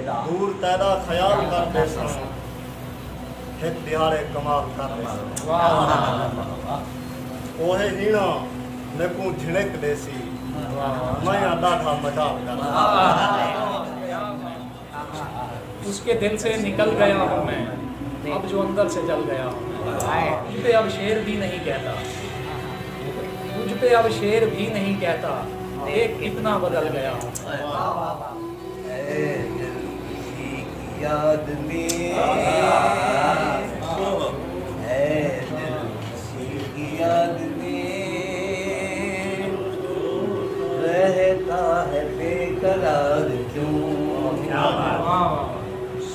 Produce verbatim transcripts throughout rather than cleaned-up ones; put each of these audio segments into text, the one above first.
دور تیݙا خیال کر ݙیساں، ہک ݙیہاڑے کمال کر ݙیساں۔ اوہے ہیݨا میکوں جھݨک ݙیسی، میں ݙاڈھا مجال کر ݙیساں۔ اس کے دل سے نکل گیا ہوں میں، اب جو اندر سے جل گیا ہوں میں۔ تجھ پہ اب شعر بھی نہیں کہتا، تجھ پہ اب شعر بھی نہیں کہتا، دیکھ کتنا بدل گیا ہوں۔ اے دل کشی کی یاد میں، اے دل کشی کی یاد میں، رہتا ہے بے قرار کیوں؟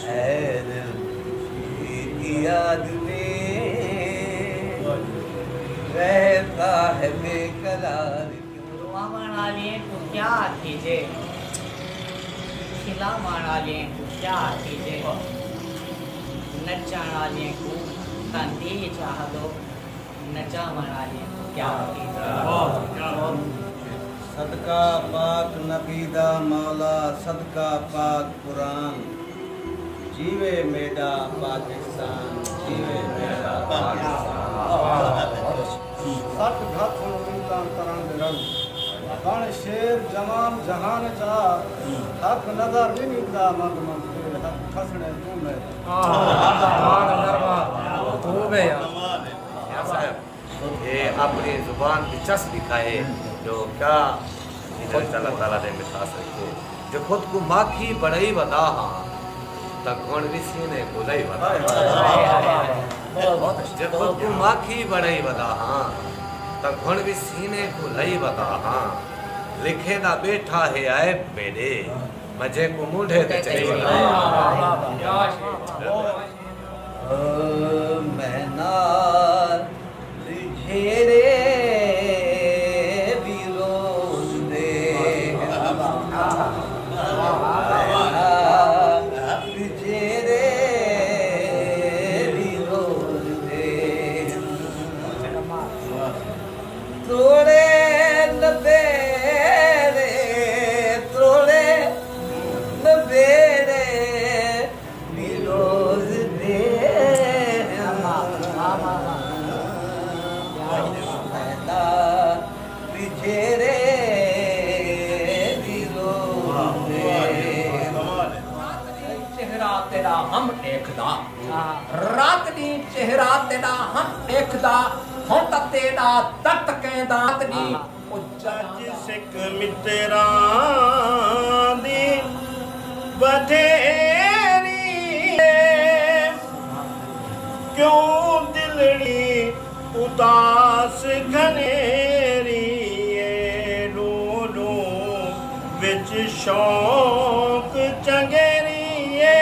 اے دل کشی کی یاد میں، رہتا ہے بے قرار کیوں؟ رواوݨ آلیں کوں کیا آکھیجے، کھلاوݨ آلیں کوں کیا آکھیجے، نچݨ آلیں کوں تاں ݙیچ آہدو، نچاوݨ آلیں کوں کیا آکھیجے۔ صدقہ پاک نبی دا مولا، صدقہ پاک قرآن، جیوے میݙا پاکستان، جیوے میݙا پاکستان۔ سٹ گھت ہن امتاں تران دے رن، بݨ شیر جوان جہان اچ آ، حق نظر نی نندا منگ منگ تے، حق کھسݨے توں میݙا۔ اے اپݨی زبان دی چس ݙکھائے جو کیا خود اللہ تعالیٰ دے متاثر کوں۔ جو خود کوں ماکھی بݨائی ودا ہاں تاں گھݨ وی سینے کوں لئی ودا ہاں۔ جو خود کوں ماکھی بݨائی ودا ہاں تاں گھݨ وی سینے کوں لئی ودا ہاں۔ لکھیندا ٻیٹھا ہے عیب میݙے، میں جیکوں مونڈھے تے چڑھی ودا ہاں۔ میں نال جھیڑے وی روز دے، جھیڑے وی روز دے، توڑے نبیڑے، توڑے نبیڑے۔ وی روز دے، پہلا وجھیرے وی روز دے۔ چہرہ تیݙا ہم ݙیکھدا، رات ݙینہہ چہرہ تیݙا ہم ݙیکھدا، ہݨ تاں تیݙا درد کیندا، رات ݙینہہ۔ اڄ سک متراں دی ودھیری اے، کیوں دلڑی اداس گھنیری اے، ݙوں ݙوں وچ شوق چنگیری اے۔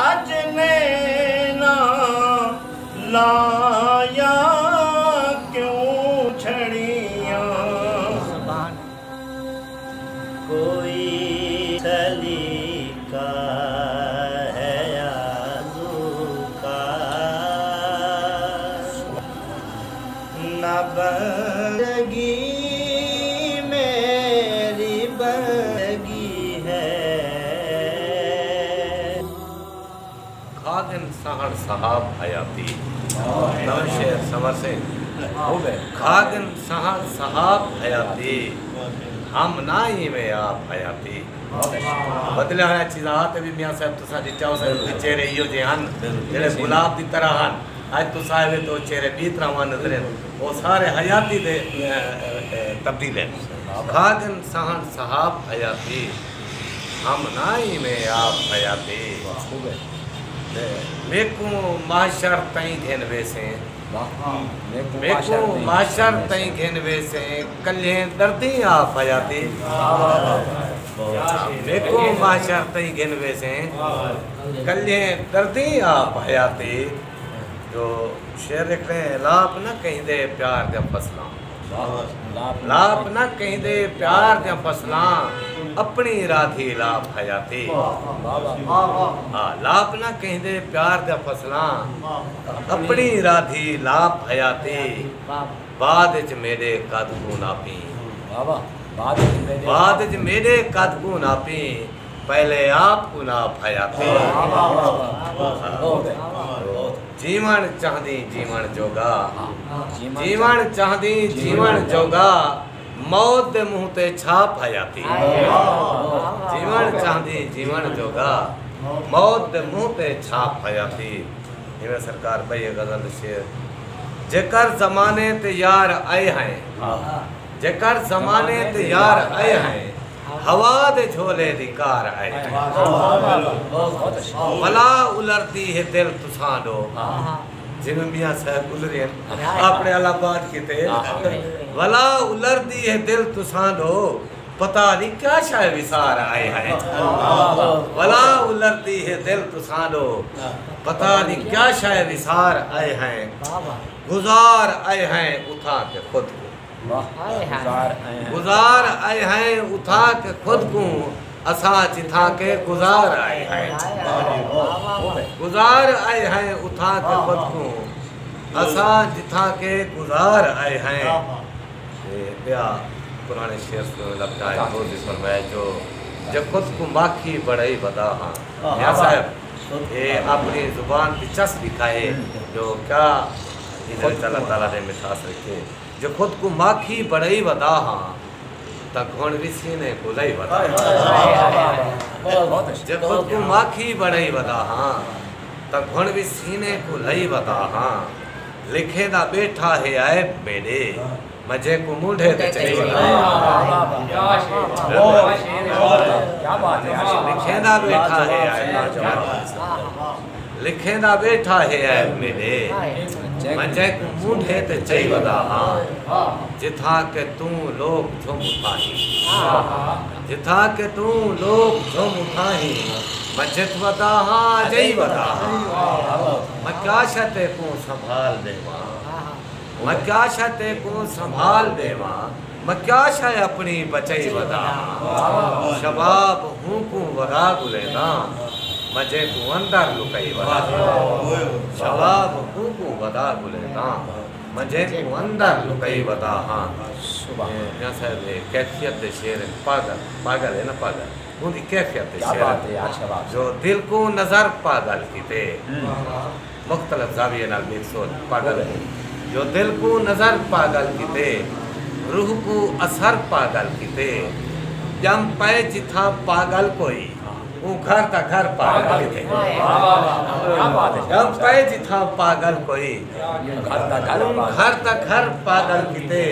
اڄ نیناں لایا کیوں چھڑیاں۔ کوئی سلیقہ ہے آرزو کا، نہ بندگی میری بندگی ہے۔ کھا گھن سہݨ صحاب حیاتی۔ نواں شعر سنور سنگھ۔ کھا گھن سہݨ صحاب حیاتی، ہم نہ ایویں آپ حیاتی۔ بدلے ہوئے چیزاں تے وی میاں صاحب تساں ݙٹھا ہوسے کہ چہرے ایہو جے ہن جیڑھے گلاب دی طرح ہن، اڄ تساں آئے وے تاں او چہرے ٻئی طرح ونڄ نظر ہن۔ او سارے حیاتی دے، اے، اے، تبدیل ہن۔ کھا گھن سہݨ صحاب حیاتی، ہم نہ ایویں آپ حیاتی۔ میکوں محشر تئیں گھن ویسیں، میکوں محشر تئیں گھن ویسیں، کلھیں دردیں آپ حیاتی۔ میکوں محشر تئیں گھن ویسیں، کلھیں دردیں آپ حیاتی۔ جو شعر لکھدے ہیں، لاپ نہ کہیں دے پیار دیاں فصلاں، لاپ نہ کہیں دے پیار دیاں فصلاں، اپݨی رادھی لاپ حیاتی۔ ہاں، لاپ نہ کہیں دے پیار دیاں فصلاں، اپݨی رادھی لاپ حیاتی۔ بعد اچ میݙے قد کوں ناپیں، بعد اچ میݙے قد کوں ناپیں، پہلے آپ کوں ناپ حیاتی۔ جیوݨ چاہندیں جیوݨ جوڳا، جیوݨ چاہندیں جیوݨ جوڳا، موت دے منہ تے چھاپ حیاتی۔ جیوݨ چاہندیں جیوݨ جوڳا، موت دے منہ تے چھاپ حیاتی۔ ایویں سرکار ٻئی غزل دے شعر، جیکر زمانے تے یار آئے ہیں، جیکر زمانے تے یار آئے ہیں، ہوا دے جھولے دی کار آئے ہیں۔ ولا الردی ہے دل تساں ݙو، جیویں میاں صاحب الرے ہن اپݨے آلہ آباد کیتے، ولا الردی ہے دل تساں ݙو، پتہ نی کیا شے وسار آئے ہیں۔ ولا الردی ہے دل تساں ݙو، پتہ نی کیا شے وسار آئے ہیں۔ گزار آئے ہیں اتھاں تے خود کوں، گزار آئے ہیں اتھاں تے خود کوں، اساں جتھاں کے گزار آئے ہیں۔ گزار آئے ہیں اتھاں تے خود کوں، اساں جتھاں کے گزار آئے ہیں۔ تے ٻیا پراݨے شعر سݨ لڳا ہے، دوست فرمایا جو، جو خود کوں ماکھی بݨائی ودا ہاں۔ میاں صاحب، اے اپݨی زبان دی چس ݙکھائے جو کیا اے، اللہ تعالیٰ نے مٹھاس رکھے۔ جو خود کوں ماکھی بݨائی ودا ہاں، تاں گھݨ وی سینے کوں لئی ودا ہاں۔ جے خود کوں ماکھی بݨائی ودا ہاں، تاں گھݨ وی سینے کوں لئی ودا ہاں۔ لکھیندا ٻیٹھا ہے عیب میݙے، میں جیکوں مونڈھے تے چئی ودا ہاں۔ لکھیندا ٻیٹھا ہے عیب، لکھیندا ٻیٹھا ہے عیب میݙے، میں جیکوں مونڈھے تے چئی ودا ہاں۔ جتھاں کہ توں لوک جھم اتھاہیں، جتھاں کہ توں لوک جھم اتھاہیں، میں جتھ ودا ہاں، جئی ودا ہاں۔ میں کیا شے تیکوں سنبھال ݙیواں، میں کیا شے تیکوں سنبھال ݙیواں، میں کیا شے اپݨی بچائی ودا ہاں۔ شباب ہوں کوں ودا ڳلینداں، میں جیکوں اندر لکائی ودا ہاں۔ شباب ہوں کوں ودا ڳلینداں، میں جیکوں اندر لکائی ودا ہاں۔ سبحان اللہ۔ میاں صاحب، اے کیفیت دے شعر ہن، پاگل، پاگل ہے نا، پاگل۔ اوندی کیفیت دے شعر ہن۔ جو دل کوں نظر پاگل کیتے، مختلف زاویے نال ݙیکھسو پاگل ہے۔ جو دل کوں نظر پاگل کیتے، روح کوں اثر پاگل کیتے، ڄم پئے جتھاں پاگل کوئی، اوں گھر دا گھر پاگل کیتے۔ ڄم پئے جتھاں پاگل کوئی، اوں گھر دا گھر پاگل کیتے۔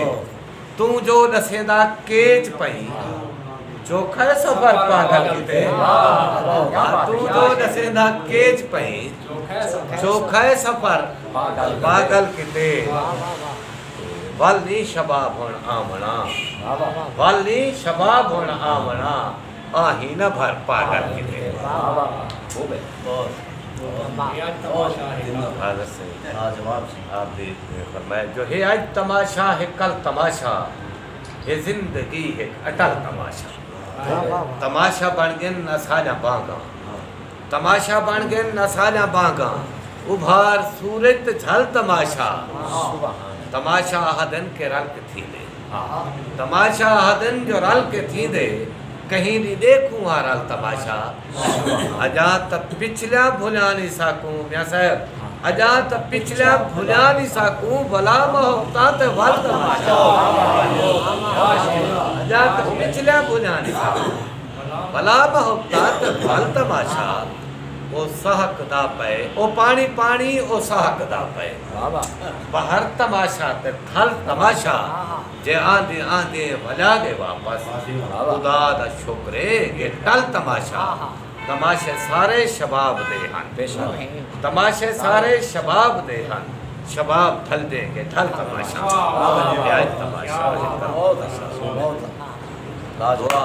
توں جو ݙسیندا کیچ پئیں، چوکھا ہے سفر پاگل کیتے۔ توں جو ݙسیندا کیچ پئیں، چوکھا ہے سفر پاگل کیتے۔ ول نی شباب ہݨ آوݨا، ول نی شباب ہݨ آوݨا، آہیں نہ بھر پاگل کیتے۔ حاضر سئیں۔ آپ دی فرمائش جو ہے، اڄ تماشا ہے، کل تماشا ہے، زندگی ہک اٹل تماشا۔ تماشا بݨ ڳن اساݙیاں بانگاں، تماشا بݨ ڳن اساݙیاں بانگاں، ابھار سورج تے جھل تماشا۔ تماشا آہدن کہ رل کے تھیندے، تماشا آہدن جو رل کے تھیندے، کہیں ݙینہہ ݙیکھوں ہا رل تماشا۔ اڄاں تاں پچھلیاں بھلیاں نی ساکوں، میاں صاحب، اڄاں تاں پچھلیاں بھلیاں نی ساکوں، ولا محبتاں تے ول تماشا۔ اڄاں تاں پچھلیاں بھلیاں نی ساکوں، ولا محبتاں تے ول تماشا۔ او سہکدا پئے، او پاݨی پاݨی، او سہکدا پئے۔ بہر تماشا تے تھل تماشا، جے آندے آندے ولا ڳئے واپس۔ خدا دا شکر ہے، اے ٹل تماشا۔ تماشے سارے شباب دے ہن۔ تماشے سارے شباب دے ہن۔ شباب ٹھلدے کہ ٹھل تماشا۔ اے اڄ تماشا۔ دعا۔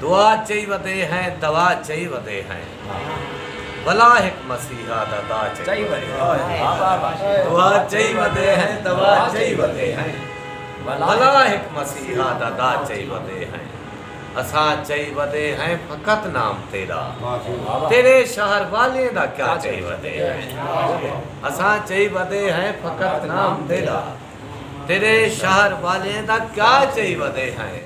دعا چئی ودے ہیں، دوا چئی ودے ہیں۔ ولا ہک مسیحا دا دا چئی ودے ہیں۔ دعا چئی ودے ہیں، دوا چئی ودے ہیں۔ ولا ہک مسیحا دا دا چئی ودے ہیں۔ اساں چئی ودے ہیں فقط نام تیݙا۔ تیݙے شہر والیں دا کیا چئی ودے ہیں۔ اساں چئی ودے ہیں فقط نام تیݙا۔ تیݙے شہر والیں دا کیا چئی ودے ہیں؟